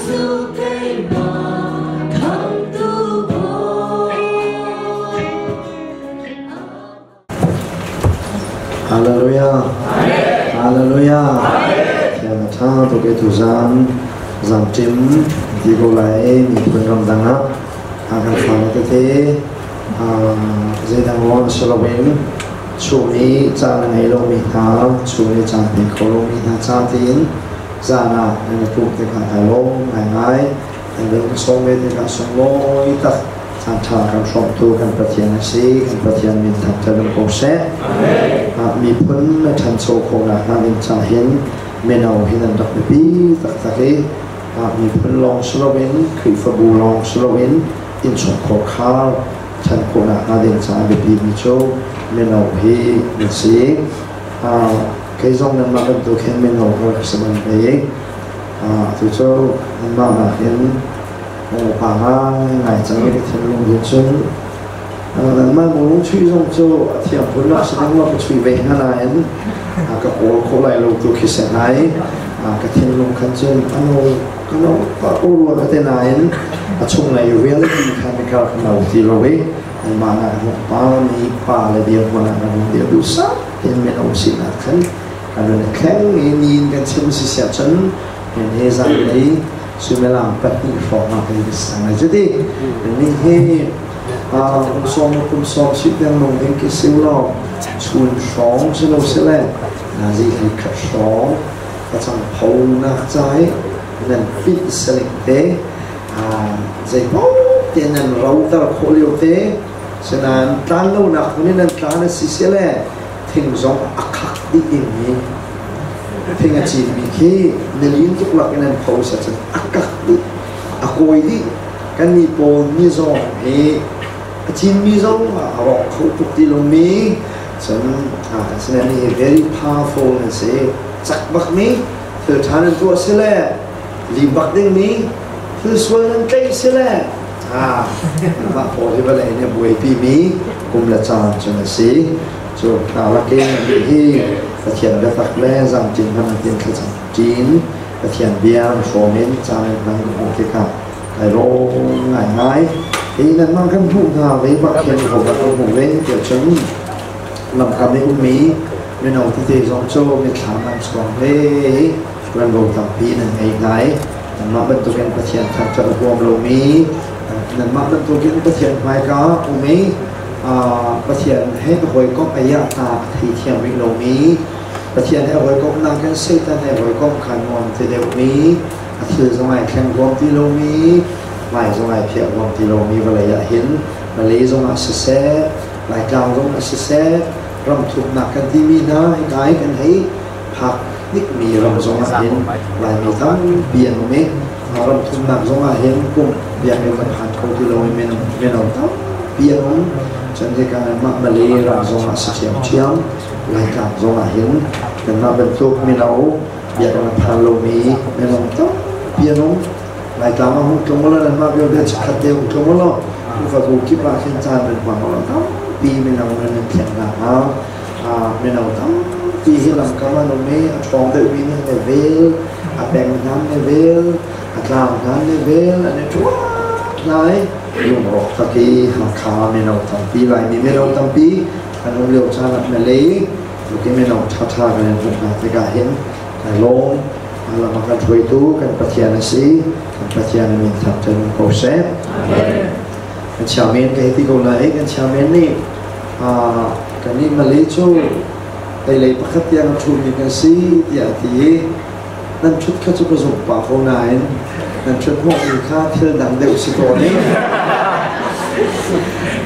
Jesuh keimah khamhtu Bawi. Hallelujah. Hallelujah. Thiam a ṭha tuk i tuzan zamṭim ti ko lai miphun ramdang ah a kan fale tete zeidang ruang si loin chung i caan a ngei lomi hna chung i caan pe kho lomi hna ca tiin zan ah nan i pumh tikah kai lawm ngaingai. Nan lung ka sawm ve tikah sunglawi tak caan ṭha kan hrawmtu kan Pathian a si. Kan Pathian min thangṭhat um ko seh. Miphun na ṭhancho khawhnak hnga ding ca hin mino hi nan rak biapi taktak i miphun lawng si loin Khrihfabu lawng si loin innchungkhar khar ṭhan khawhnak hnga ding caah biapi mi cu mino hi nan si. Kei zong nanmah bantuk hin mino ka rak si bal ve. Atu cu nanmah nakin pa ngaingai cang i ka thinlung hin cun nanmah muru chuih zong cu a thiam phun ah si ding lo ka chuih ve hna nain ka kawl khawh lai lo tu khi si ngai. Ka thinlung khan cun ano ka no pa ko rua ka te nain a chunglei reality khan ka rak no ti lo i anmah nak pa mi pa le dirhmun ah kan hung dir duhsah tein mino sinak khan kan run i thleng i ni in kan chim si siah cun hen he zanlei suimilam 2 hrawng ah kan i sang ai cuti ni hi kum 10 kum 10 si tiang nung ding ki siu lo chun hrawng si lo si le nazi hlei khat hrawng pacang pho nak cai nan pit saling te zei te nan ro tar khawh lio te senan tlan lo nak hmun in nan tlan a si si le thing zong a khak dih dingmi thing a cinmi khi nilin tuk lak in an pho sa cun a kak dih a kawi dih. Kan nih pawl mi zong hi a cinmi zong a rawk kho tuk ti lomi cun asinain hi very powerful an si, cak bak mi thil ṭha nan tuah si le lim bak dingmi thil sual nan tlaih si le mah pawl hi vawlei nih a buaipi mi kum le caan cun a si. Cu hna lakin hi Pathian biatak le zamṭin hman tin thlacam ṭin Pathian bia hrawm in caan in hman ka hmuh tikah kai lawm ngaingai. Hi nanmah kan hmuh hna ve bak hin ho kan hmuh ve tiah cun lamkam i ummi mino tete zong cu mitthlam an chuang ve i ṭuanvo tampi nan ngei hna i nanmah bantukin Pathian thangṭhat a huam lomi, nanmah bantukin Pathian hmaika um i Pathian he hawikomh ai ah hna a theithiam rih lomi, Pathian he hawikomhnak in Satan he hawikomh kha nuam ti deuhmi, a thil zong ai thleng huam ti lomi, hmai zong ai phiah huam ti lomi vawlei ah hin Malay zong ah siseh, Laitlang zong ah siseh, ramthumnak kan timi hna hika i kan hei phak hnikmi ram zong ah hin Laimi tampi an um i ramthumnak zong ah hin kum biakinn a phan kho ti lo i mino tampi an um. Cun hika mah Malay ram zong ah si ṭhiamṭhiam, Laitlang zong ah hin kanmah bantuk mino biakinn a phan lomi mino tampi an um. Laitlang ah hung tlung ulaw nanmah vialte chikkhat te hung tlung ulaw Khrihfabu kip ah khin caan nan hmang ulaw tampi mino nan in thleng hna hnga. Mino tampi hi lamkam an um i a ṭhawng deuhmi nih an i vel, a peng hna an i vel, a tlang hna an i vel, an i ṭuan hna i lungrawk tak i Hakha mino tampi, Laimi mino tampi kan um lio caan ah Malay tuki mino ṭhaṭha kan in hmuh hna tikah hin kai lawm. Lam a kan hruaitu kan Pathian a si. Kan Pathian a min thangṭhat um ko seh. Kan chairman ka hei ti ko lai. Kan chairman nih kan nih Malay cu lei pakhat tiang a ṭhumi kan si tiah a ti i nan ṭhut kha cu ka zumh pah ko nain nan ṭhut hnawhmi kha thil dang deuh si tawn i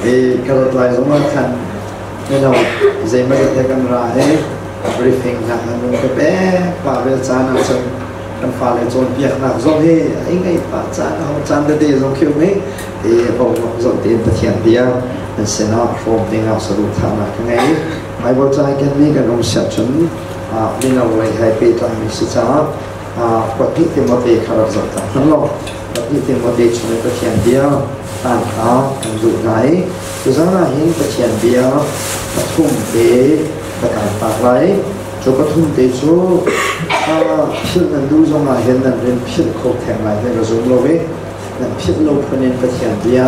i ka rat lai zong ah khan mino zeimawzat he kan ra i briefing hna kan rung ka pek pah ve caan ah cun kan fale cawnpiaknak zong hi ai ngaih pah caan a hong caan tete zong khi um i i boruak zoh tein Pathian bia an sinah hrawm dingah saduhthahnak ka ngei. Bible ca kan mi kan um siah cun mino lei he pehtlaimi si caah pahnih Timote kha rak zoh ta hmanh law pahnih Timote chung i Pathian bia tan kha kan duh hna i tuzan ah hin Pathian bia pathum te ka tan tak lai. Cu pathum te cu philh nan duh zong ah hin nan rin philh kho theng lai ti ka zum lo i nan philh lo phun in Pathian bia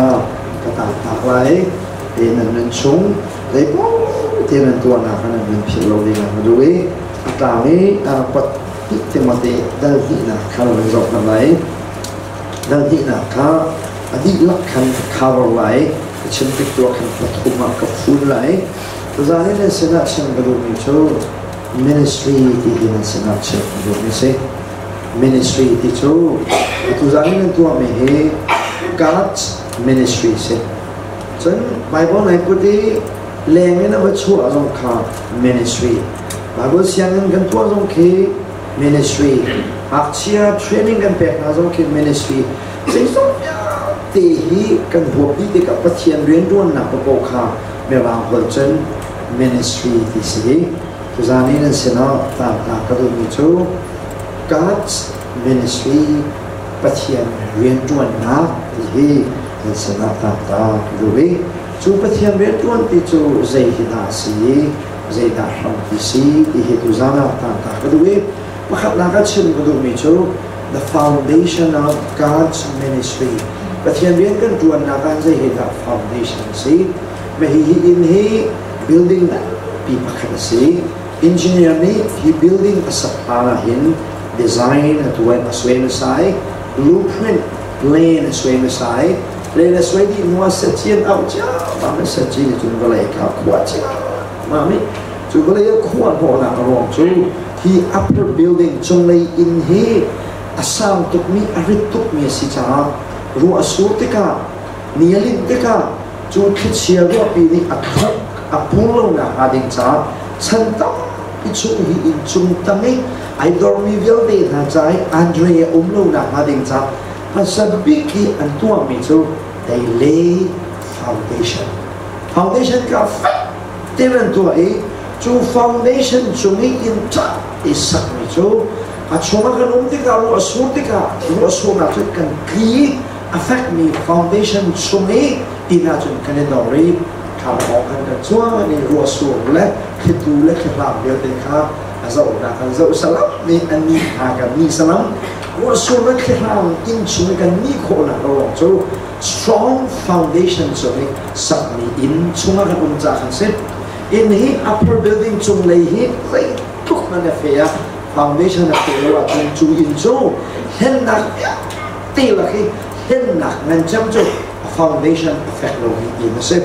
ka taaktak lai i nan nun chung zeipaoh te nan tuahnak kha nan rin philh lo ding ah ka duh i a tlang i pat Timote dal hnihnak kha van zoh hna lai. Dal hnihnak kha a dihlak khan ka cover lai. Ka chim tik tuah khan pathum ah ka fun lai. Tuzaan in nan sinah chim ka duhmi cu ministry ti hi nan sinah chim ka duhmi si. Ministry ti cu tuzaan in nan tuahmi hi God's ministry si. Cun Bible nai put i leng in a va chuah zong kha ministry. Bible sianginn kan tuah zong khi ministry. Ngakchia training kan pek hna zong khi ministry. Zeizong vialte hi kan huap dih tikah Pathian rianṭuannak paoh kha Mirang holh cun ministry ti si. Tuzaan i nan sinah tlangtla ka duhmi cu God's ministry, Pathian rianṭuannak ti hi nan sinah tlangtla ka duh i cu Pathian rianṭuan ti cu zei hi dah a si i zeidah hrampi si ti hi tuzaan ah tlangtla ka duh i pakhatnak ah chim ka duhmi cu the foundation of God's ministry. Pathian rian kan ṭuannak ah zei hi dah foundation a si? Hi hi inn hi building nganpi pakhat a si. Engineer nih hi building a sak hlan ah hin design a tuah a suai hmasa i blueprint plan a suai hmasa i plan a suai dih hnu ah saci an auh ciammam i saci nih cun vawlei kha a khuah ciammam i cu vawlei a khuah hnawhnak a ruang cu hi upper building cunglei inn hi a sang tukmi a rit tukmi a si caah ruah a sur tikah ni a linh tikah cu thlichia ruahpi nih a thok a pur lonak hnga ding caah chan tampi chung hi inn cung tang i ai dormi vialte hna ca i Andre a um lonak hnga ding caah hmasa bik i an tuahmi cu they lay foundation. Foundation kha fek tein an tuah i cu foundation cung i inn ṭha i sakmi cu a chungah kan um tikah ruah a sur tikah ruah surnak cu kan tli i a fekmi foundation chung i inn ahcun kan i dor i thlam kan kan cuang i ruah sur le thlitu le thlihlang vialte kha a zohnak kan zoh salam i a ni hna kan ni salam. Ruah sur le thlihlang inn chung i kan ni khawhnak ruang cu strong foundation cung i sakmi inn chungah kan um ca kan si. Inn hi upper building cunglei hi zeitluk hmanh a fe ah foundation a fe lo ahcun cu inn cu hlennak vialte lak i hlennak ngan cem cu a foundation a fek lomi inn a si.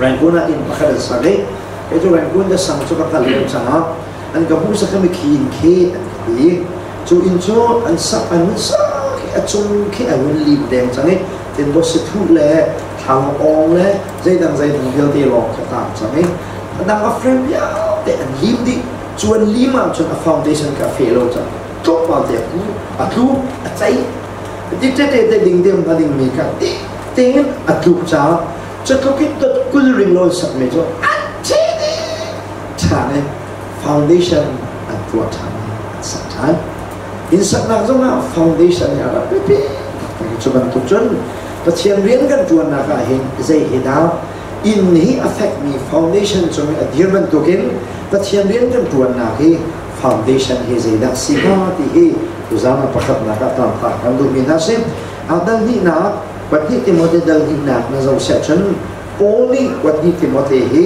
Rangoon ah inn pakhat an sak i kei cu Rangoon ka sang cu ka hngalh lo caah an ka hmuhsak i khi inn khi an ka ti. Cu inn cu an sak an hun sak i a cung khi a hun lim deng cang i tinbaw sathuh le thlang awng le zeidang zeidang vialte lawng kha tang cang i a dang a frame vialte an lim dih. Cu an lim ahcun a foundation kha a fe lo cang, tlawmpal te a tlu, a cei ti tete te ding ding a dingmi kha ti tein a tluk caah cutluk in dot 20 ring lo sakmi cu an thi dih ṭhan i foundation an tuah ṭhan i an sak ṭhan. Inn saknak zongah foundation hi a rak biapi taktak i cu bantuk cun Pathian rian kan ṭuannak ah hin zei hi dah inn hi a fekmi foundation cung i a dir bantukin Pathian rian kan ṭuannak hi foundation hi zeidah si hnga ti hi tuzaan ah pakhatnak ah tlangtlak kan duhmi hna si. Dal hnihnak, pahnih Timote dal hnihnak na zoh siah cun Paul nih pahnih Timote hi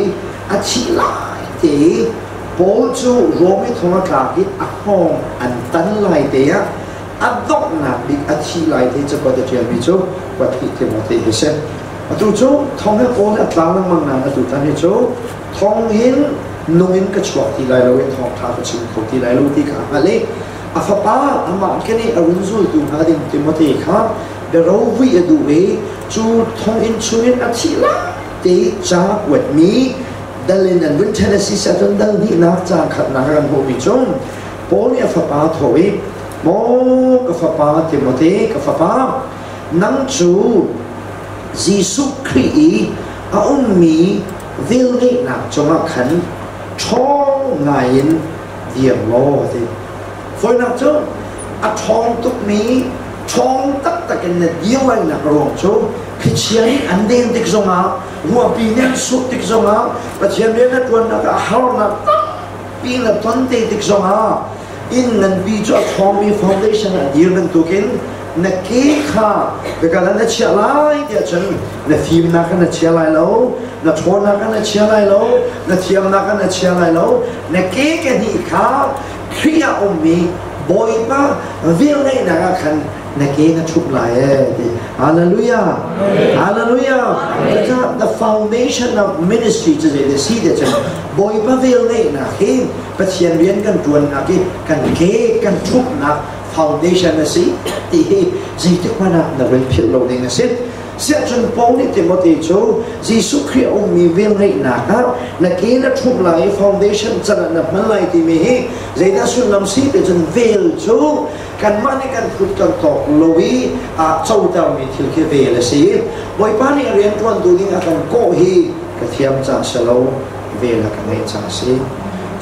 a thih lai te i Paul cu Rom i thong a tlak i a hngawng an tan lai te ah a donghnak bik a thih lai te cakuat a ṭialmi cu pahnih Timote hi si. Atu cu thong hi Paul nih a tla lengmang nain atu tan hi cu thong hin nung in ka chuak ti lai lo i thawngṭha ka chim kho ti lai lo ti kha a hngalh i a fapa amah khin i a run zultu hnga ding Timote kha biarovui a duh i cu thonginn chungin a thih lai te ca kuatmi dal in an vun ṭhen a si ahcun dal hnihnak ca khatnak kan hmuhmi cu Paul nih a fapa thaw i, "Maw ka fapa Timote, ka fapa, nang cu Jesuh Khrih i a ummi velngeihnak cungah khan ṭhawng ngaiin dir law," a ti. Fawinak cu a ṭhawng tukmi, ṭhawng taktak in na dir lainak ruang cu thlichia nih an den tik zongah, ruahpi nih an suk tik zongah, Pathian rian na ṭuannak ah harnak tampi pi na ton te tik zongah inn nganpi cu a ṭhawngmi foundation ah dir bantukin na ke kha biakal na chiah lai tiah cun na fimnak na chia lai lo, na ṭhawnnak na chia lai lo, na thiamnak na chia lai lo. Na ke ke hnih kha Khrih ah ummi Bawipa velngeihnak ah khan na ke na ṭhup lai ee ti. Hallelujah, hallelujah. Cucaah the foundation of ministry cu zei si te cun Bawipa velngeihnak hi Pathian rian kan ṭuannak i kan ke kan ṭhupnak foundation a si ti hi zeitik hmanh ah na rel philh lo ding a si. Siahcun Paul nih Timote cu Jesuh Khrih a ummi velngeihnak ah na ke na ṭhup lai i foundation can ah na hman lai timi hi zeidah sullam si ti cun vel cu kanmah nih kan phut kan tawk lo i aa cotermi thil khi vel a si. Bawipa nih rian ṭuantu ding a kan kawh hi ka thiam ca si lo, vel a ka ngeih ca a si.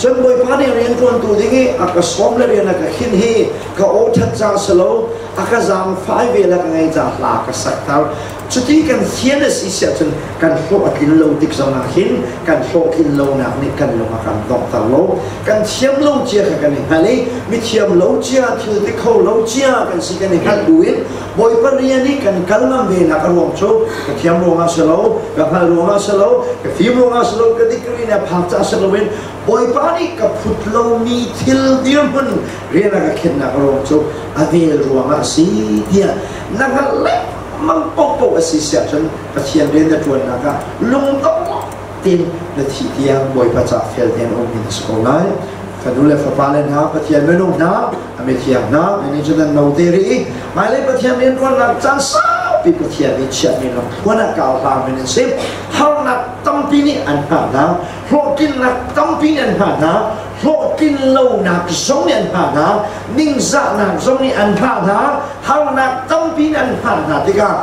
Cun Bawipa nih rian ṭuantu ding i a ka sawm le rian a ka khinh hi ka aw ṭhat ca si lo, a ka zaangfah i vel a ka ngei ca hla ka sakter. Cuti kan fian a si siahcun kan hlawh a tlin lo tik zongah hin kan hlawhtlin lonak nih kan lung a kan donghter lo. Kan thiam lo cia kha kan i hngal i mi thiam lo cia, thil ti kho lo cia kan si kan i hngalh buin Bawipa rian i kan kal ngam ve nak a ruang cu ka thiam ruangah si lo, ka hngalh ruangah si lo, ka fim ruangah si lo, ka degree nih a phak caah si loin Bawipa nih ka phut lomi thil dirhmun rian a ka khenhnak a ruang cu a vel ruangah a si tiah na hngalh lengmang paohpaoh a si siah cun Pathian rian na ṭuannak ah lungdong tein na thih tiang Bawipa ca fel tein a ummi na si ko lai. Fanu le fapa le hna, Pathian minung hna, a mithiang hna, nan cu nan no te rih i hmailei Pathian rianṭuannak caan saupi Pathian nih chiahmi lamthluan ah kau hlang men an si. Harnak tampi nih an hngah hna, hlawhtlinnak tampi nih an hngah hna, hlawhtlin lonak zong nih an hngah hna, ningzahnak zong nih an hngah hna, harnak tampi nih an hngah hna tikah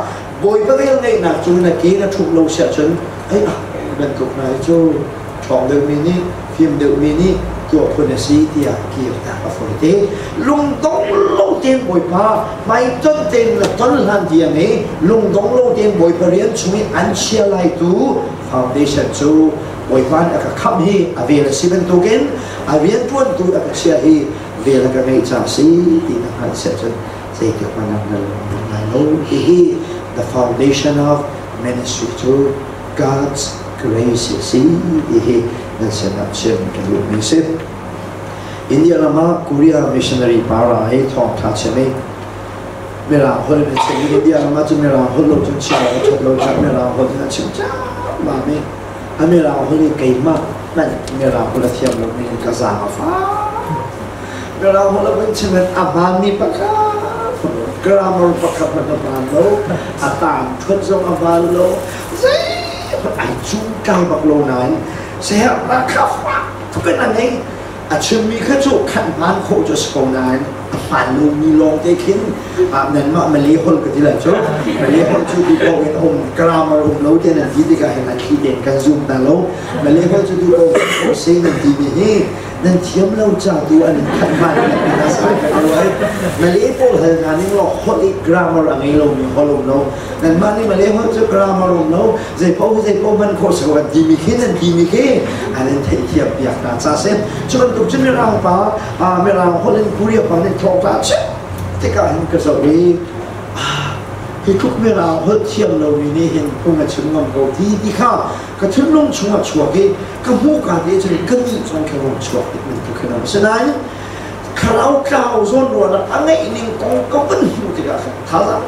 Bawipa velngeihnak cu na ke na ṭhumh lo siah cun ei ah bantuk hna hi cu ṭhawng deuhmi nih fim deuhmi nih tuah phun a si tiah kirtak a fawi te. Lungdong lo tein Bawipa hmaitonh tein na ton hlan tiang i lungdong lo tein Bawipa rian chung i an chia laitu foundation cu Bawipa nih a ka khamh hi a vel a si bantukin a rianṭuantu a ka chia hi vel a ka ngeih ca a si ti na hngalh siah cun zeitik hmanh ah na lung lai lo. Hihi the foundation of ministry cu God's grace a si ti hi nan sinah chim ka duhmi si. India ram ah Korea missionary para hi thawngṭha chim i Mirang holh in a chim i India ram ah cun Mirang holh lo cun chim awk a ṭhat lo caah Mirang holh in a chim ciammam i a Mirang holh i keimah hmanh Mirang holh a thiam lomi in ka zaang a fak. Mirang holh a vun chim in a hmaanmi pakhat grammar pakhat hmanh a hmaan lo, a taan ṭhuat zong a hmaan lo, zeihmanh ai cungkai bak lo nain siaherhnak kha fak tuk in a ngei. A chimmi kha cu khat hmaan khawh cu a si ko nain a hmaan lomi lawng te khin nanmah Malay holh ka ti lai cu. Malay holh cu duh paoh in um grammar um lo tiah nan ti tikah hin a thli tein kan zum hna lo. Malay holh cu duh paoh in se nan timi hi nan thiam lo ca tu an in khat hmaan na sai ka lo ai. Malay pawl hal hna ning law holh i grammar a ngei lomi holh um lo. Nanmah nih Malay holh cu grammar um lo, zeipaoh zeipaoh hman khawh si ko kan timi khi nan timi khi an in theihthiam piak hna ca si. Cu bantuk cun Mirang pa, Mirang holh in Korea pa nih thawngtha chim tikah hin ka zoh i hi tluk Mirang holh thiam lomi nih hin phung a chim ngam ko ti ti kha ka thinlung chungah chuak i ka hmuh ka te cun ka nih zong khin rung chuak tik bantuk khin a si nain thlarau tlau zawn ruahnak a ngeih ning kong ka vun hmuh tikah khan thazaang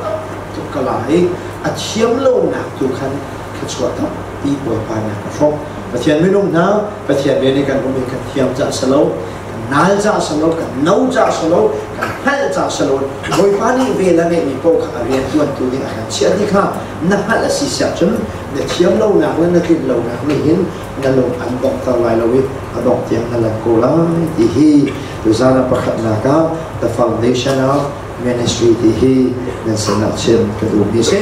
tuk ka la i a thiam lonak tu khan thluachuah tampi Bawipa nih a ka hrawmh. Pathian minung hna, Pathian rian i kan um i kan thiam ca si lo, kan nal ca si lo, kan no ca si lo, kan hngalh ca si lo. Bawipa nih vel a ngeihmi paoh kha a rian ṭuantu ding a kan chiah ti kha na hngalh a si siah cun na thiam lonak le na tlin lonak nih hin na lung an donghter lai lo i a dongh tiang na lan ko lai ti hi tuzaan ah pakhatnak ah the foundation of ministry ti hi nan sinah chim ka duhmi si.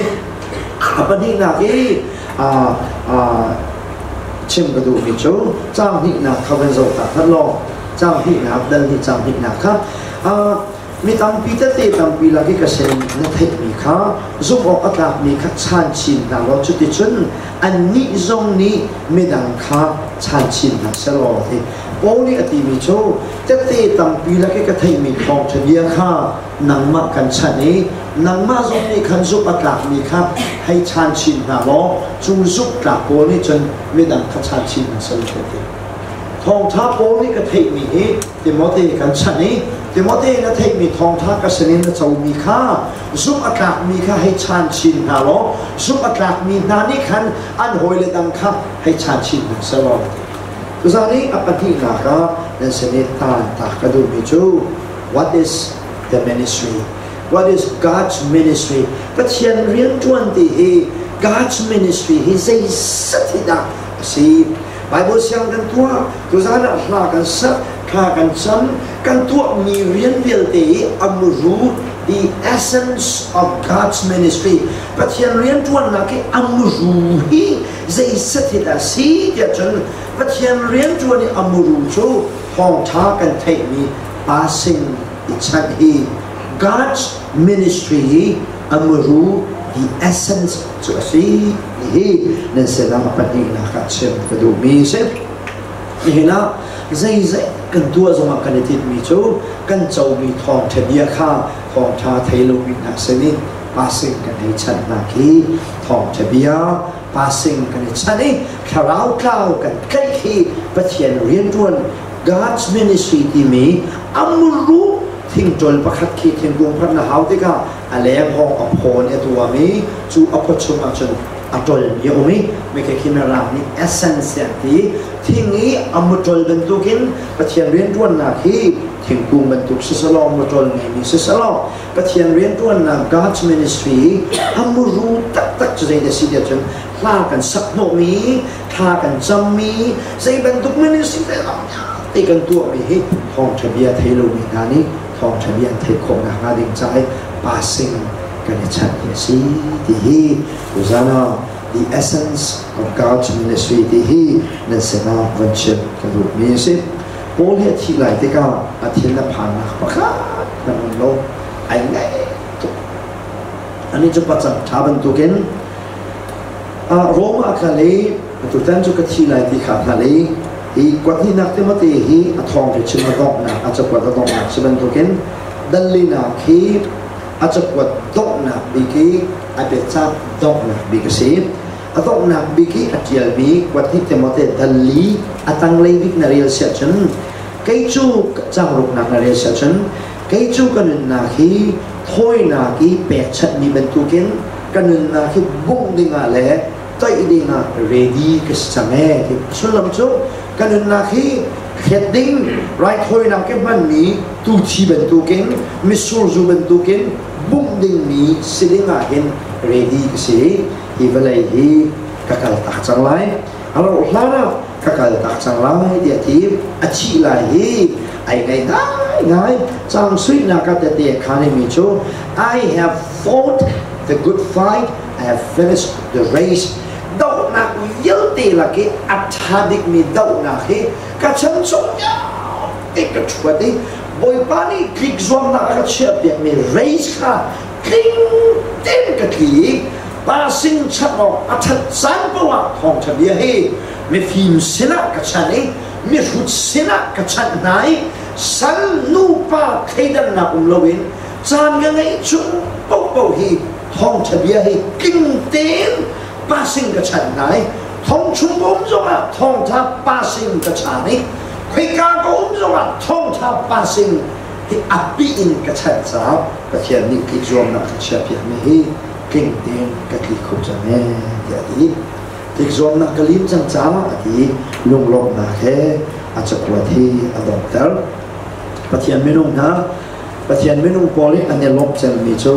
A pahnihnak i chim ka duhmi cu caang hnihnak kha van zoh ta hlat law caang hnihnak dal nih caang hnihnak kha mi tampi tete tampi lak i ka sin na theihmi kha zumh awk a tlakmi kha chan chin hna law cuticun annih zong nih midang kha chan chin hna seh law ti. Paul nih a timi cu tette tampi lak i ka theihmi thawngṭha bia kha nangmah kan chanh i nangmah zong nih khan zumh a tlakmi kha hei chan chin hna law cu zumh tlak pawl nih cun midang kha chan chin hna seh law ti. Thawngṭha Paul nih ka theihmi hi Timote kan chanh i Timote na theihmi thawngṭha ka sinin na comi kha zumh a tlakmi kha hei chan chin hna law zumh a tlakmi hna nih khan an hawile dang kha hei chan chin hna seh law. Tuzaan i a pahnihnak ah nan sin i taan ta ka duhmi cu what is the ministry? What is God's ministry? Pathian rianṭuan ti hi God's ministry hi zeizat hi dah a si? Bible siang kan tuah, tuzaan ah hla kan sak, thla kan cam, kan tuahmi rian vialte hi a muru, the essence of God's ministry. Pathian rianṭuannak hi a muru hi zeizat hi dah si tiah cun Pathian rianṭuan i a muru cu thawngṭha kan theihmi passing i chanh hi God's ministry hi a muru, the essence cu a si hi nan sinah a pahnihnak ah chim ka duhmi si. Nihin ah zeizei kan tuah zongah kan i tinhmi cu kan comi thawngṭha bia kha thawngṭha thei lomi hna sin i passing kan hei chanh hna khi thawngṭha bia passing kan i chanh i thlarau tlau kan tlaih khi Pathian rianṭuan God's ministry timi amuru thingṭol pakhat khi thingkung phat na hau tikah a leng hawng a phaw nih a tuam i cu a phaw chung ahcun a ṭolmi a um i meke khi mirang nih essence an ti. Thing i a muṭol bantukin Pathian rianṭuannak hi thingkung bantuk siselaw muṭol ngeimi siselaw Pathian rianṭuannak God's ministry a muru taktak cu zei dah si tiah cun hla kan sak hnawhmi, thla kan cammi, zei bantuk ministry te kan tuahmi hi thawngṭha bia thei lomi hna nih thawngṭha bia an theih khawh nakhnga ding ca i passing kan i chanh hi a si ti hi tuzan ah the essence of God's ministry ti hi nan sinah van chim ka duhmi a si. Paul hi a thih lai tikah a thin a phannak pakhat hmanh um lo, ai ngaih tuk. Ani cu pacang ṭha bantukin Rome ah kal i atutan cu ka thi lai ti kha hngalh i hi kuat hnihnak Timote hi a thawng cu chim a donghnak a cakuat a donghnak si bantukin dallinak hi a cakuat donghnak bik i a biacah donghnak bik a si. A donghnak bik i a ṭialmi kuat hnih Timote dalli a tanglei bik na rel siah cun kei cu changruknak na rel siah cun kei cu ka nunnak hi thawinak i pekchanhmi bantukin ka nunnak hi bungh dingah le toih dingah ready ka si cang ee ti sullam cu ka nunnak hi hret ding raithawinak i hmanmi tuthi bantukin mitsur zu bantukin bungh dingmi si dingah hin ready ka si. Hi vawlei hi ka kal tak cang lai, a rauh hlan ah ka kal tak cang lai tiah ti a thih lai hi ai ngai ngai ngai. Cang suihnak ah tete a khan mi cu I have fought the good fight, I have finished the race. Dohnak vialte lak i a ṭha bikmi dohnak hi ka chan chung vialte ka ṭhuat i Bawipa nih tlik zuamnak a ka chiahpiakmi race kha tling tein ka tli i pa sin chanh awk a ṭhat caan paoh ah thawngṭha bia hi mifim sinah ka chanh i mihrut sinah ka chanh hna i sal nupa thleidannak um loin caan ka ngeih chung paohpaoh hi thawngṭha bia hi tling tein pa sin ka chanh hna i thong chung ka um zongah thawngṭha pa sin ka chan i khoika ka um zongah thawngṭha pa sin hi a pi in ka chanh caah Pathian nih tlik zuamnak ka chiahpiakmi hi tling tein ka tli kho cang ee tiah a ti. Tlik zuamnak ka lim cang caah a ti. Lunglawmhnak he a cakuat hi a donghter. Pathian minung hna, Pathian minung pawl i an i lawmh cemmi cu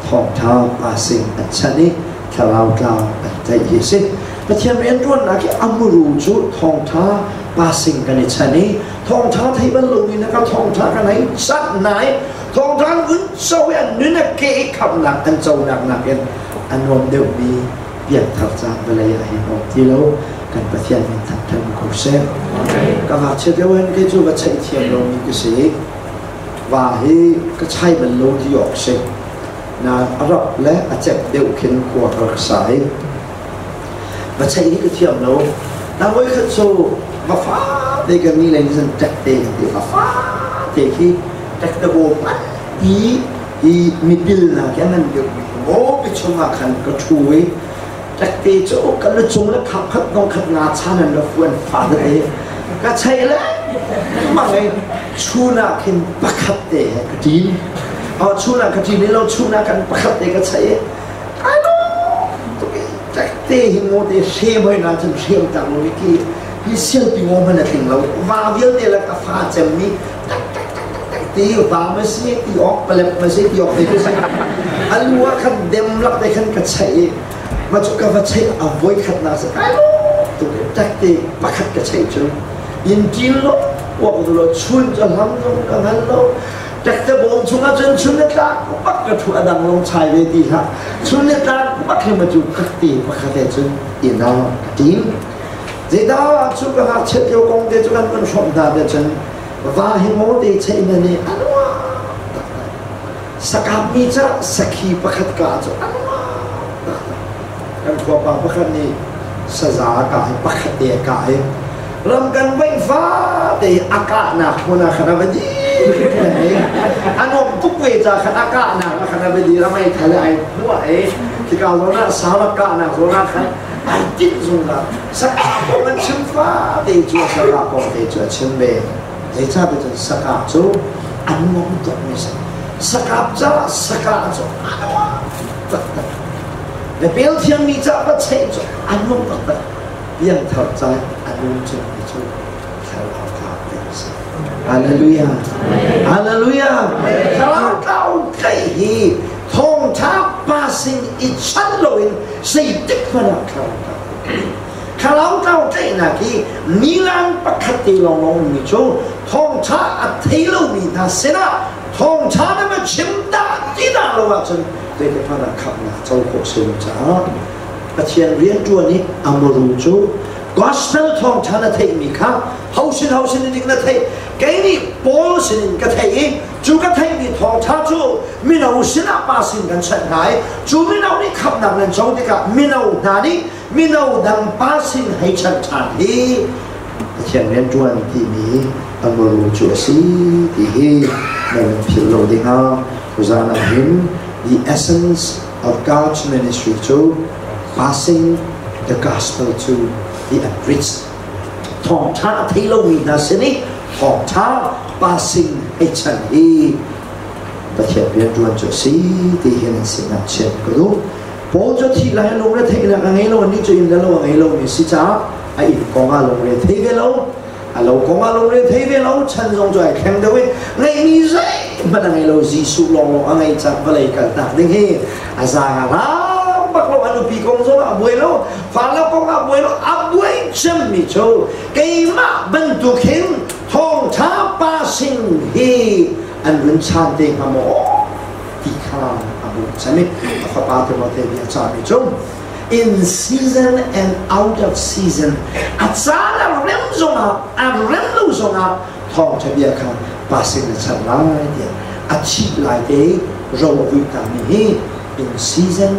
thawngṭha passing an chanh i thlarau tlau an tlaih hi a si. Pathian rianṭuannak hi a muru cu thawngṭha passing kan i chanh i thawngṭha thei bal lomi na ka thawngṭha kan hei chanh nai thawngṭha vun co i an nun a ke i khamhnak an conak nakin a nuam deuhmi pianthar caan vawlei ah hin um ti lo. Kan Pathian min thangṭhat ko seh. Ka ngakchia deuh hin kei cu va chaih thiam lomi ka si. Va hi ka chai bal lo ti awk si. Na a rap le a cep deuh khin khua ka rak sa i va chaih hi ka thiam lo. Na voikhat cu va fak. te kan ni lei zan tek te kan ti fa fa te khi tek te bo pi hi mipil na khi an deuh mi mo pi chungah khan ka thu i tek te chu ka lu chung le khap khat nong khat nga chan an la fuan fa te ka chei le ma ngai chuna khin pakhat te he ka tin chuna ka tin lo chuna kan pakhat te ka chei ai lo te hi ngo te hrem hoi na cun hrem tak lo ki hi sial pi ngo hman a tling lo va vialte lak a fa cem mi tak tak tak tak tak ti va ma si ti ok palep ma si ti ok te si alu ah khan dem lak te khan ka chei ma chu ka va chei a voi khat na sa kai lo tu tak te pakhat ka chei chu in til lo wak lo chun cho lam zong ka ngan lo Takte bawm chungah cun chun le tlak bak ka thu a dang lawng chai ve ti hlah. Chun le tlak bak he ma cu kakte pakhat he cun inn ah ka tim. Zeidah cu ka ngakchiat lio kong te cu kan kan hrawmh hna te cun va hi maw te cheih na nih anua taktak. Sakap mi ca sakhi pakhat ka cu anua taktak. Kan khuapa pakhat nih saza ka hi pakhat te ka hi ram kan veih fate a kahnak hmun ah khan a va dir a nuam tuk ve ca khan a kahnak ah khan a va dir a meithal ai hnuah e khika zawn ah sarak kahnak zawn ah khan ai tinh zungzal saka kong an chim fate cu saka kong te cu a chim ve zeicah cun saka cu an nuam tuk mi si sakap ca saka cu a nuam taktak na pel thiangmi ca va cheih cu a nuam taktak piangthar caan a nung cungmi cu thlarau tlau tlaih a si. Hallelujah. Hallelujah. Thlarau tlau tlaih hi thawngtha pa sin i chan loin zeitik hmanh ah thlarau tlau thlarau tlau tlaihnak hi nilan pakhat te lawnglawng mi cu thawngtha a thei lomi hna sinah thawngtha na va chim dah ti dah lo ahcun zeitik hmanh ah khamhnak co khawh si lo caah Pathian rianṭuan i a muru cu gospel thawngṭha na theihmi kha ho sin in na theih kei nih Paul sinin ka theih i cu ka theihmi thawngṭha cu mino sinah pa sin kan chanh hna i cu mino nih khamhnak nan co tikah mino hna nih mino dang pa sin hei chanh ṭhan hi Pathian rianṭuan timi a muru cu a si ti hi nan philh lo dingah tuzaan ah hin the essence of God's ministry cu passing the gospel to the unreached. Thawngṭha a thei lomi hna sin i thawngṭha passing hei chan hi Pathian rianṭuan cu a si ti hin an sinah chim ka duh. Paul cu thih lai lungre theihnak a ngei lo, anih cu inn le lo a ngei lomi si caah a inn kong ah lungre thei ve lo. A lo kong ah lungre thei ve lo, chan zong cu ai thleng deuh i ngeihmi zeihmanh a ngei lo. Jesuh lawnglawng a ngei cang vawlei kaltak ding hi a zaang a ram bak lo. A nupi kong zong ah a buai lo, fale kong ah a buai lo. A buai cemmi cu keimah bantuk hin thawngṭha pa sing hi an run chan te hnga maw ti kha a buai cem i a fapa Timote bia cahmi cu in season and out of season a caan a rem zongah a rem lo zongah thawngṭha bia kha pa sin na char lai tiah a thih lai te ro a vui ta mi hi in season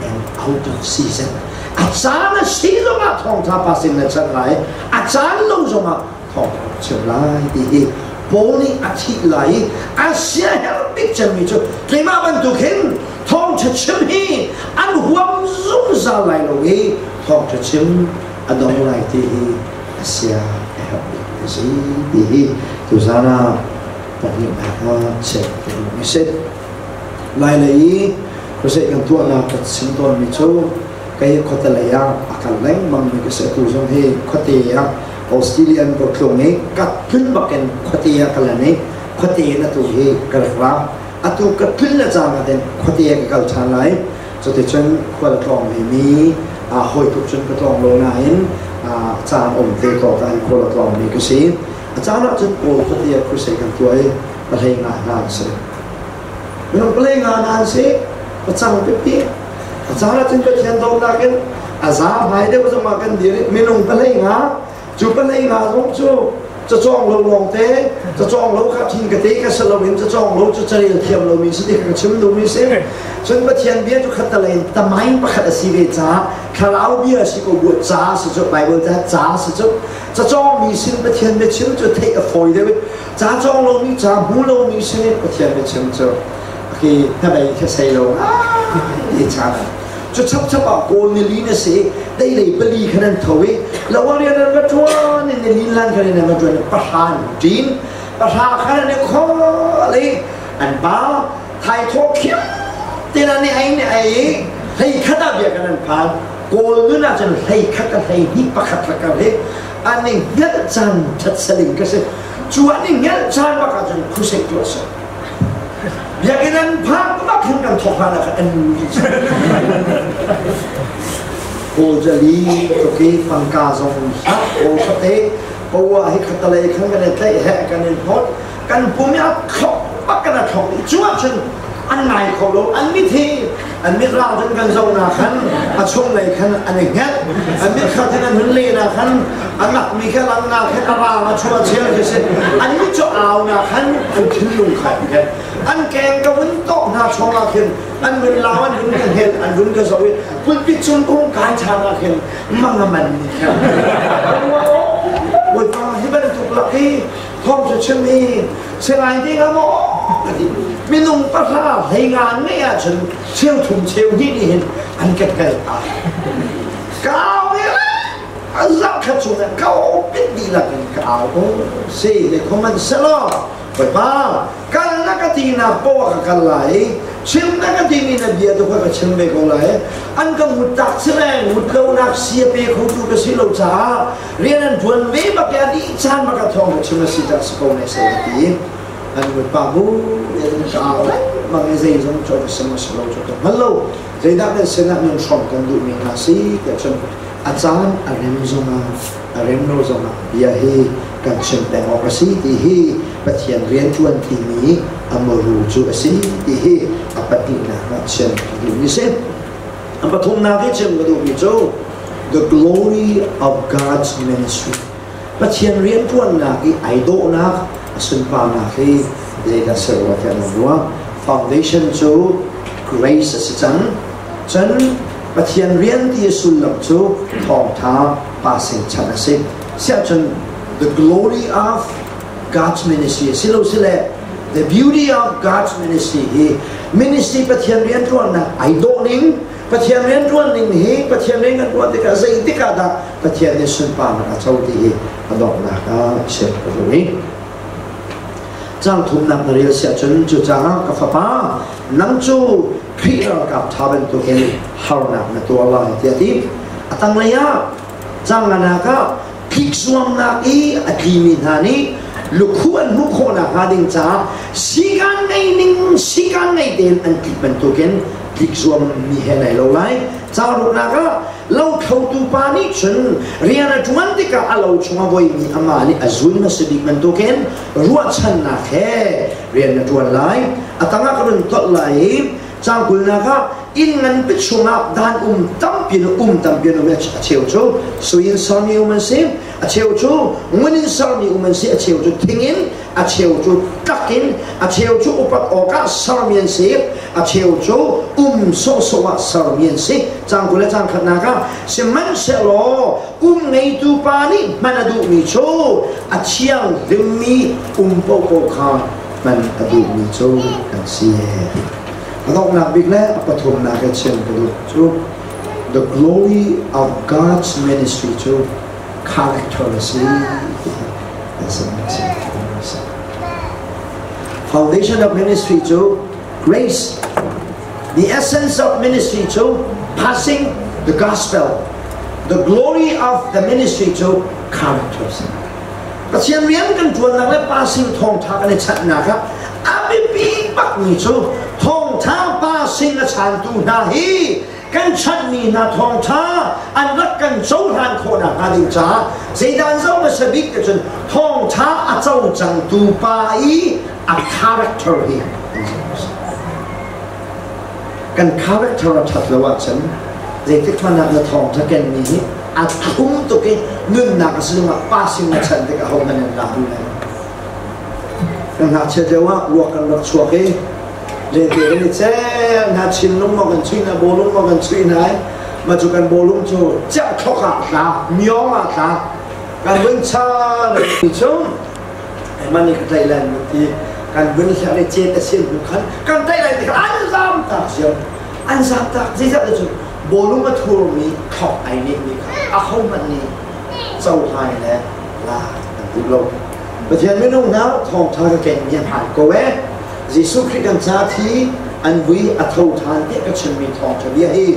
and out of season a caan a si zongah thawngṭha pa sin na char lai a caan lo zongah thawngṭha chim lai ti hi Paul nih a thih lai i a siaherh bik cemmi cu keimah bantuk hin thawngṭha chim hi an huam zungzal lai lo i thawngṭha chim a dong lai ti hi a sia a herh bik a si ti hi tuzaan ah pahnihnak ah chim ka duhmi si. Lailei i crusade kan tuahnak ka chim tawnmi cu kei khuate lei ah a kal lengmang mi ka si atu zong hi khuate ah Australia an ka tlung i ka tlun bakin khuate ah ka lan i khuate in atu hi ka rak ra atu ka tlun le cang ah then khuate ah ka kal ṭhan lai cuticun khual tlawng ve mi hawi tuk cun ka tlawng lo nain caan um te ko ka an khual a tlawng mi ka si a caan ah cun Kawl khuate ah crusade kan tuah i pahlei nga hna an si minung pahlei nga hna an si pacang pipi a caan ah cun Pathian dawtnak in a za hmai deuh zong ah kan dir i minung pahlei nga cu pahlei nga zong cu Cacawng lo lawngte, cacawng lo kha thin ka te ka si loin cacawng lo cu carel thiam lomi si ti kha ka chim duhmi si. Cun Pathian bia cu khattelei in tamain pakhat a si ve caah thlarau bia a si ko bu ca si cu Bible ca ca si cu cacawngmi sin Pathian biachim cu theih a fawi deuh i ca cawng lomi ca hmu lomi sin in Pathian biachim cu khi hnabei kha sei lo ti caan cu chapchap ah kawl nili na si deilei pali khan an tho i lo rian an va ṭuan in nilin lan khan an va ṭuan pahra an ṭin pahra khan an i khawl i an pa thaithawh khiam ten an i ei ni ei i hlei khat ah bia kan an phan kawl nun ah cun hlei khat a hlei hnih pakhat la kar hi an i hngalh caan ṭhat saling ka si cu an i hngalh caan bak ah cun khusei tuah seh Biakinn an phak bak hin kan thawk hlan ah khan an nu dih Kawl jali tuki pangka zong hlah kawl kate pawa hi khatalei khan kan i tlaih he kan in hnawt kan pum i a thlok bak kan a thlok dih cu ahcun an ngai kho lo an mit hi an mit rang cun kan zoh na khan a chung lei khan an i hnget an mit khat in an hun le na khan a ngakmi kha lang na khan a rang a chuah chel khi si an mit cu au na khan an thinlung kha khan an keng ka vun tawk hna chong ah khin an vun lau an vun ka hel an vun ka zoh i pulpit cung kung kai chang ah khin mang a man ni khan Bawipa hi bantuk lak hi thawng cu chim hi singai ding a maw ka ti minung pahra hlei nga ngei ahcun cheu thum cheu hnih nih hin an ka kal ta kau i a zarh khat chung ah ka pit dihlak in ka au ko si le khoman selaw Bawipa kal na ka ti nak poah ka kal lai chim na ka timi na bia tu kha ka chim ve ko lai an ka ngut tak si le ngut lo nak si a pe kho tu ka si lo caah rian an ṭuan ve bak i a dih caan bak ah thawng ka chim a si cah si ko ne seh ka ti an ngut pa bu in ka au lengmang i zeizong cu ka sim a si lo cu ka hngal lo zeidah kan sinah nun hrawm kan duhmi hna si tiah cun a caan a rem zongah a rem lo zongah bia hi kan chim peng awk a si ti hi Pathian rian ṭuan timi a muru cu a si ti hi a pahnihnak ah chim ka duhmi si. A pathumnak i chim ka duhmi cu the glory of God's ministry. Pathian rianṭuannak i ai dawhnak, a sunparnak hi zeidah si rua tiah nan ruah. Foundation cu grace a si cang. Cun Pathian rian ti a sullam cu thawngṭha passing chan a si. Siahcun the glory of God's ministry silosile the beauty of God's ministry hi ministry Pathian rianṭuannak ai dawh ning Pathian rianṭuan ning hi Pathian rian kan ṭuan tikah zeitik ah dah Pathian nih sunparnak a co ti hi a donghnak ah chim ka duh i cang thumnak na rel siah cun cucaah ka fapa nang cu Khrih ralkap ṭha bantukin harnak na tuar lai tiah a ti a tanglei ah cang nganak ah tlikzuamnak i a tlimi hna nih lukhuh an hmuh khawh nakhnga ding caah sikaan ngei ning sikaan ngei tein an tlik bantukin tlikzuammi he nai lo lai. Caruknak ah lothlotu pa nih cun rian a ṭuan tikah a lo chung a voimi amah nih a zun hmasa bik bantukin ruahchannak he rian na ṭuan lai. A tangah ka run tolh lai i Caang kulnak ah inn nganpi chungah dan um tampi in um tampi in um a cheu cu sui in sermi um an si, a cheu cu ngun in sermi um an si, a cheu cu thing in, a cheu cu tlak in, a cheu cu upat awkah sermi an si, a cheu cu um sawhsawh ah sermi an si. Caang 20 le caang khatnak ah sihmanhsehlaw um ngeitu pa nih hman a duhmi cu a thianghlimmi um paohpaoh kha hman a duhmi cu kan si. A donghnak bik le a pathumnak i chim ka duh cu the glory of God's ministry cu character a si. Foundation of ministry cu grace. The essence of ministry cu passing the gospel. The glory of the ministry cu character. Pathian rian kan ṭuannak le pa sin thawngṭha kan i chanhnak ah a biapi bakmi cu thawngṭha pa sin a chantu hna hi kan chanhmi hna thawngṭha an rak kan cohlan khawh nakhnga ding caah zeidah an zoh hmasa bik te cun thawngṭha a co cangtu pa i a character hi an zoh hmasa. Kan character a ṭhat lo ahcun zeitik hmanh ah na thawngṭha kenmi hi A thlum tuk i nunnak a si zongah passing na chan tik aho hmanh an la duh lai lo. Kan ngakchia lio ah ruak kan rak chuak i lente kan i cel hna, chinlung maw kan chuih hna, bawlung maw kan chuih hna i mah cu kan bawlung cu cerhthlok ah tla, miong ah tla, kan vun chan cu man nih ka tlaih lai mun ti kan vun hliah le cet a sin hnu khan kan tlaih lai ti khan an zam tak ziam an zam tak. Zeicah cu bawlung a thurmi thlok ai nehmi kha aho hmanh nih cohlai le la an duh lo. Pathian minung hna, thawngṭha ka kenmi a hmaan ko ee. Jesuh Khrih kan ca thi an vui a tho ṭhan tiah ka chimmi thawngṭha bia hi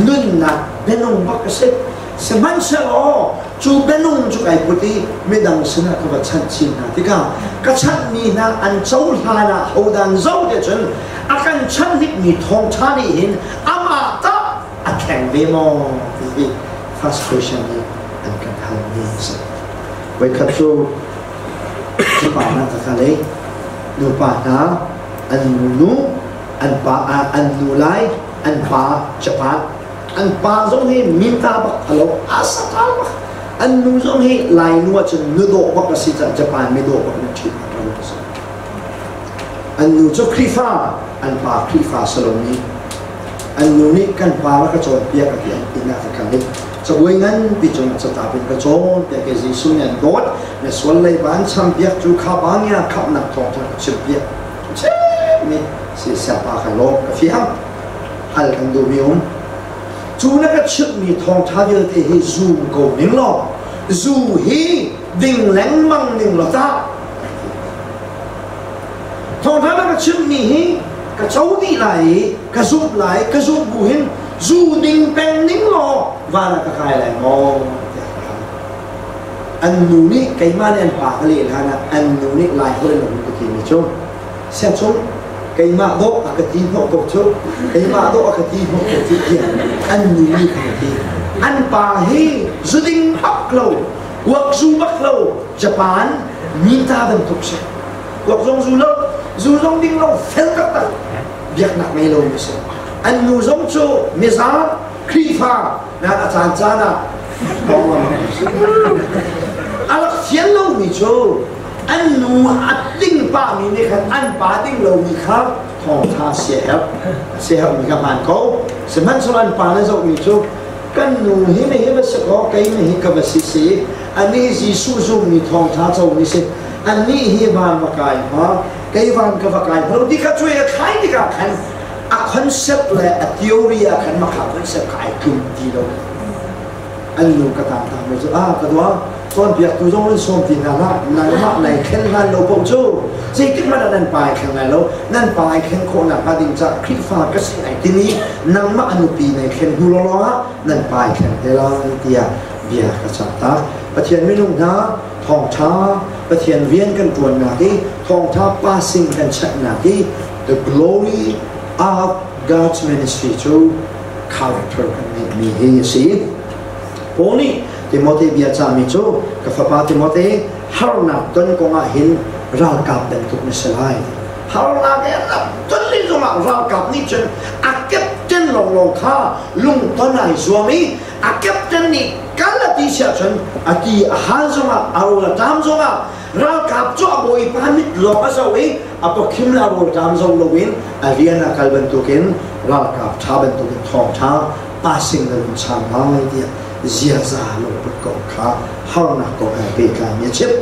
nunnak bianung bak a si. Sihmanhsehlaw cu bianung cu kai put i midang sinah ka va chanh chin hna tikah ka chanhmi hna an cohlan ah hodan zo te cun a kan chanh hnikmi thawngṭha nih hin amah tah a thleng ve maw ti hi first question nih an kan halmi a si. Voikhat cu nupa hna ka kal i nupa hna an nu an pa an nu lai an pa Japan an pa zong hi minta bak a lo asa bak, an nu zong hi Lai nu ahcun nu dawh bak a si caah Japan mi dawh bak na ṭhit a si. An nu cu Khrihfa, an pa Khrihfa si lomi. An nu nih kan pa rak ka cawnpiak a ti. An inn ah ka kal i cabuai nganpi cungah catap in ka cawnpiak i Jesuh nih an dawt, na sual leiba an champiak, cu kha bangin ah khamhnak thawngṭha ka chimpiak chimmi si. Siapa ka lawm, ka fiang. Hal kan duhmi um, cu na ka chimhmi thawngṭha vialte hi zum ko ning law, zu hi ding lengmang ning law tah? Thawngṭha na ka chimhmi hi ka co dih lai i ka zumh lai, ka zumh bu hin zu ding peng ning law van ah ka kai lai maw tiah ka hal. An nu nih, keimah nih an pa ka leh hlan ah an nu nih Lai holh in a hun ka timi cu, "Siachung, keimah dawh a ka ti hnawh ko cu, keimah dawh a ka ti hnawh ko cu," tiah an nu nih kha ti. An pa hi zuding bak lo, kuak zu bak lo, Japan mita bantuk si. Kuak zong zu lo, zu zong ding lo, fel taktak, biaknak ngei lo mi si. An nu zong cu miza Khrihfa na a caan caan ah a rak fian lomi cu an nu a ding pa mi nih khan an pa ding lomi kha thawngtha siaherh siaherh mi kha hmaan ko. Sihmanhsehlaw an pa le zohmi cu kan nu hi na hi va si kaw, kei na hi ka va si si, anih Jesuh zummi thawngtha co mi si, anih hi van va kai hnga, kei van ka va kai hnga ti kha cuai a thlai tikah khan a concept le a theory ah khan makha concept kha ai tlum ti lo. An nu ka tang tang mi cu, "Ah, ka dua, cawnpiaktu zong an sawm ti hna hlah. Nangmah nai thlen hlan lo paoh cu zeitik hmanh ah nan pa ai thleng lai lo. Nan pa ai thlen khawh nakhnga ding caah Khrihfa ka si ai timi nangmah a nupi nai thlen hnu lawnglawng ah nan pa ai thleng te lai," tiah bia ka cah ta. Pathian minung hna, thawngṭha Pathian rian kan ṭuannak i thawngṭha passing kan chanhnak i the glory of God's ministry cu character kan ngeihmi hi a si. Paul nih Timote bia cahmi cu, "Ka fapa Timote, harnak ton kong ah hin ralkap bantuk na si lai." Harnak he rak ton ni zongah ralkap nih cun a captain lawnglawng kha lungton ai zuam i a captain nih kal a ti siah cun a ti a hal zongah, a rawl a ṭam zongah ralkap cu a bawipa mit lawng a zoh i a pawkhim le a rawl ṭam zo loin a rian a kal bantukin ralkap ṭha bantukin thawngṭha passing na lung chang lai tiah ziaza lungput kong kha harnak kong he pehtlaimi a chimh.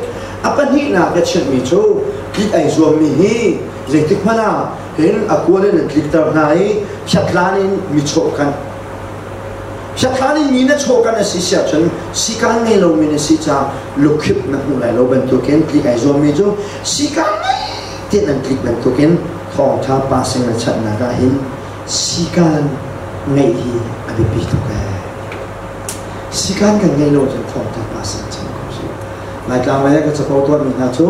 A pahnihnak a chimhmi cu tlik ai zuammi hi zeitik hmanh ah hin a kual in an tlikter hna i phiatlan in mi chawh kan phiatlan in mi na chawh kan a si siah cun sikaan ngei lomi na si caah lukhip na hmuh lai lo bantukin tlik ai zuammi cu sikaan ngei tein an tlik bantukin thawngtha passing na chanhnak ah hin sikaan ngeih hi a biapi tuk ee. Sikaan kan ngeih lo cun thawngtha passing chan ko si. Laitlang lei ah ka capo tuahmi hna cu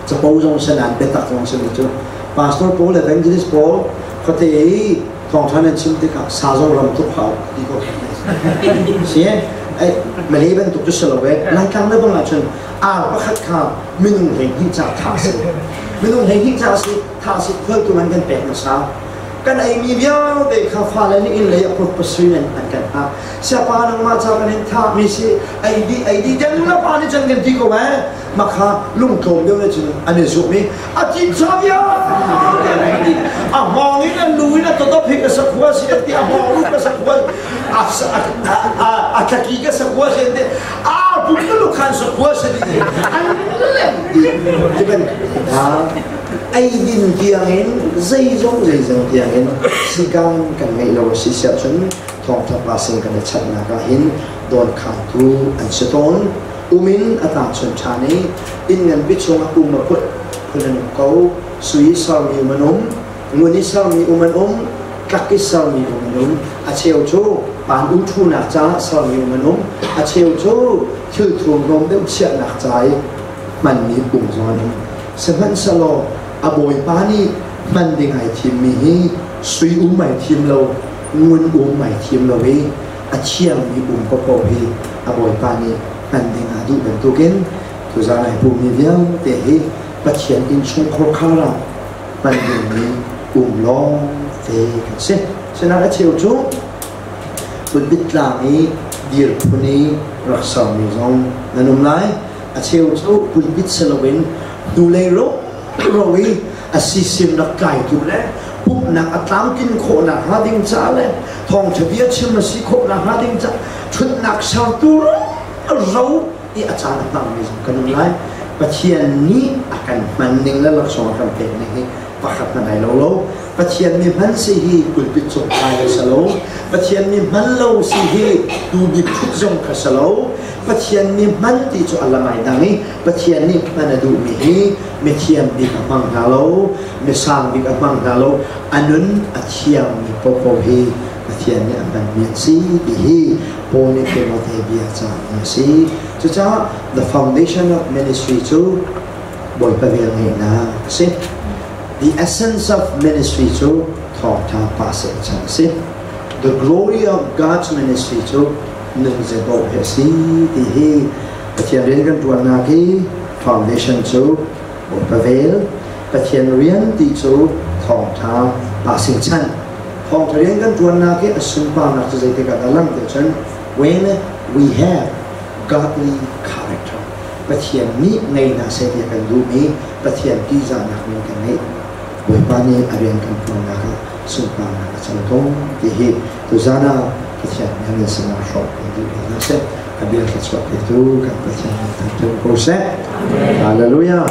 capo zong si nain biatak zong simi cu pastor pawl, evangelist pawl khuate i thawngtha nan chim tikah sa zong ram tuk hau ti ko si. Ai Malay bantuk cu si lo e. Laitlang le bang ahcun ar pakhat kha minung 12 ca thah si, minung 12 ca si thah si, khualtu man kan pek hmasa. Kan eimi vialte kha fale nih inn lei a put pasui in an kan hngak. Siapa nangmah ca kan in thahmi si ei dih ei dih deng la pa nih cun kan ti ko eh. Makha lungtlawm deuh nih cun an i zumh i a tin cha vialte an ei dih. A hngawng in a lu in a totop hi ka sakhua si an ti a hngawng lu ka sakhua a tlaki ka sakhua si an ti a pum ka lukhan sakhua si ti an lem dih. Ti ban eidin tiangin zeizong zeizong tiangin sikan kan ngeih lo a si siah cun thawngtha pa sin kan i chanhnak ah hin dawnkhantu an si tawn. Um in a tangchun ṭhan i inn nganpi chungah um a put phun an um ko. Sui i sermi um an um, ngun i sermi um an um, tlak i sermi um an um. A cheu cu pan u ṭhunak caah sermi um an um, a cheu cu thil thurhnawm deuh chiahnak ca i hmanmi um zong an um. Sihmanhsehlaw a bawipa nih hman ding ai thimmi hi sui um ai thim lo, ngun um ai thim lo i a thiangmi um paohpaoh hi a bawipa nih hman ding ah duh bantukin tuzaan ai pummi vialte hi Pathian innchungkhar khar ah hman dingmi um lawngte kan si. Sinain a cheu cu pulpit tlang i dir phun i rak sermi zong nan um lai. A cheu cu pulpit si loin hnulei ro i a sisim rak tlaitu le pumhnak a tlamtlin khawhnak hnga ding ca le thawngṭha bia chim a si khawhnak hnga ding ca ṭhutnak sertu ro i a caan a hmangmi zong kan um lai. Pathian nih a kan hman ning le laksawng a kan pek ning hi pakhat hmanh ai lo lo. Pathian mi hman si hi pulpit cung kai a si lo. Pathian mi hman lo si hi tubik ṭhut zong kha si lo. Pathian mi hman ti cu a lam ai dang i Pathian nih hman a duhmi hi mithiam bik a hmang hna lo, misang bik a hmang hna lo, a nun a thiangmi popo hi Pathian nih a hmanmi an si ti hi Paul nih Timote bia cahmi a si. Cucaah the foundation of ministry cu Bawipa vel ngeihnak a si. The essence of ministry cu thawngṭha pa seh chan a si. The glory of God's ministry cu nunze dawh hi a si ti hi Pathian rian kan ṭuannak hi foundation cu Bawipa vel, Pathian rian ti cu thawngṭha pa seh chan. Thawngṭha rian kan ṭuannak hi a sunparnak cu zeitik ah dah lang ti cun when we have godly character Pathian nih ngei hna seh ti a kan duhmi Pathian ṭihzahnak min kan ngeih. Bawipa nih a rian kan ṭuannak ah sunparnak a co tawn ti hi tuzan ah Pathian nih nan sinah hrawk kan duh ve hna seh. A bia thluachuah petu kan Pathian nih thangṭhat ko seh. Hallelujah.